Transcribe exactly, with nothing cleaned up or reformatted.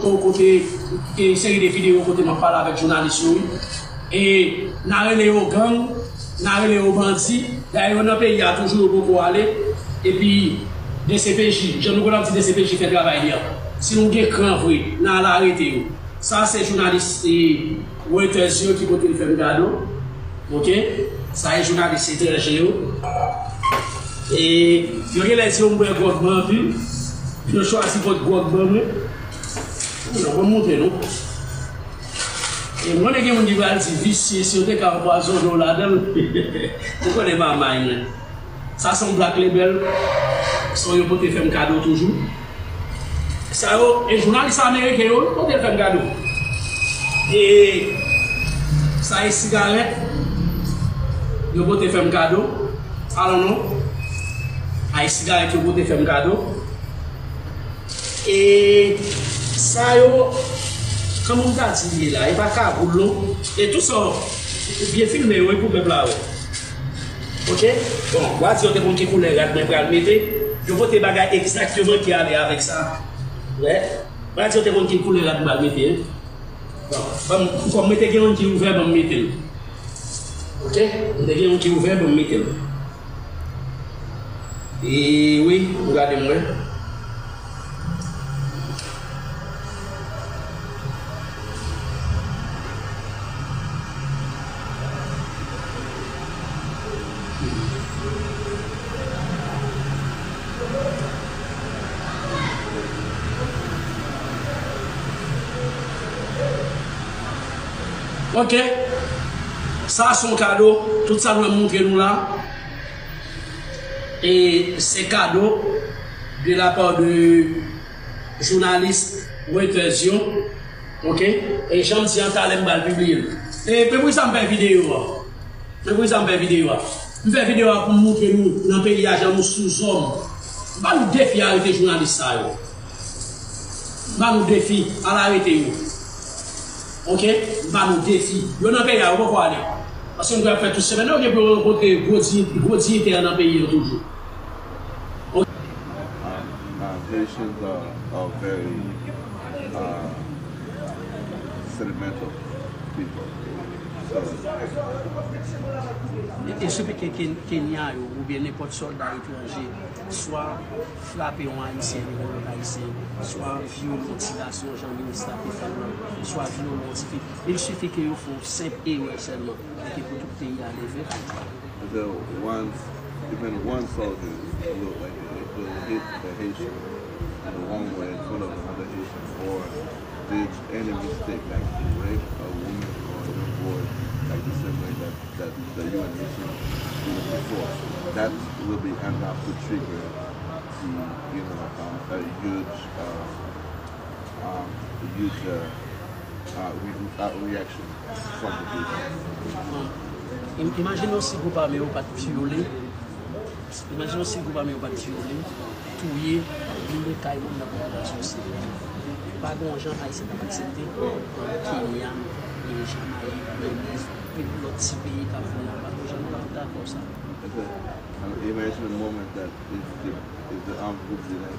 Kote, e, seri de videyo kote m ap pale avèk jounalis yo, wi. E n a rele yo gang, n a rele yo bandi. Dayè, yo nan peyi a toujou, yo poko ale. Epi, D C P J, jan nou konn ap di D C P J fè travay li an. Si nou gen kran vre, n a al arete yo. Sa se jounalis, e, Reuters yo ki pote l fè m kado. Oke? Sa e jounalis etranje yo. E yo genlè di yo m bwè gwòg mwen anpil. Yo chwazi pot gwòg ban mwen. Non, ban m montre nou. E mwen, gen moun ki pral di visye, si yo te ka anpwazonnen w ladan l. Ou konnen mamay mwen. Sa se yon Black Label. Sa yo pote fè m kado toujou. Sa yo, e jounalis ameriken yo, yo pote fè m kado. E sa e sigarèt, yo pote fè m kado. Alò non. A e sigarèt yo pote fè m kado. E sa yo, kòman m ta di l ye la, e pa kagoul non. E tou sa, byen filme yo, e pou pèp la wè. Oke? Bon, w a di yo te konn ki koulè rad mwen pral mete. Yo pote bagay egzakteman ki ale avèk sa. Wè? W a di yo te konn ki koulè rad m pral mete, en. Bon, ban m, kòm mwen te gen yon ki ouvè, ban m mete l. Oke? Mwen te gen yon ki ouvè, ban m mete l. E wi, ou gade mwen. Oke. Sa se yon kado. Tout sa nou moutre nou la. E se kado de la part de jounalis Reuters yo. Oke? E jan m di an talè, m pral pibliye l. E, men poukisa m fè videyo a? Men poukisa m fè videyo a? M fè videyo a pou m moutre nou nan peyi a jan nou souzòm. M ba nou defi arete jounalis sa yo. M ba nou defi, al arete yo. Oke? M ba nou defi. Yo nan peyi a, yo poko ale. Paske m kwè ap fè tout semèn nan, yo gen pou yo rankontre gwo di-, gwo diyitè nan peyi an toujou. Oke? Um, uh, Haitians are, are very, uh, sentimental people. So, e, e suffit ke Ken-, Kenya yo, oubyen nenpòt sòlda etranje, swa frape yon Ayisyen, yon lòt Ayisyen, swa vyole yon ti gason, jan minis la te fè l lan, swa vyole yon ti fi. Il suffit ke yo fè yon senp erè sèlman, e ke pou tout peyi a leve. So once, even one soldier will, like, will hit a Haitian in the wrong way in front of another Haitian, or did any mistake, like rape a woman or a young boy, like the same way that, that the U N mission did it before, that will be enough to trigger the, you know, um, a huge, um, um, a huge, uh, uh, re-, uh, reaction from the people. Im-, imajine w si gwoup ame yo pa t vyole Imajine w si gwoup ame yo pa t vyole, touye, boule kay moun nan popilasyon sivil. Pa gen yon jan Ayisyen t ap aksepte pran Kenya, e, Jamayik, Beliz, epi lòt ti peyi k ap vin la, pa gen yon jan nou t ap dakò sa. Imagine the moment that if the, if the armed group didn't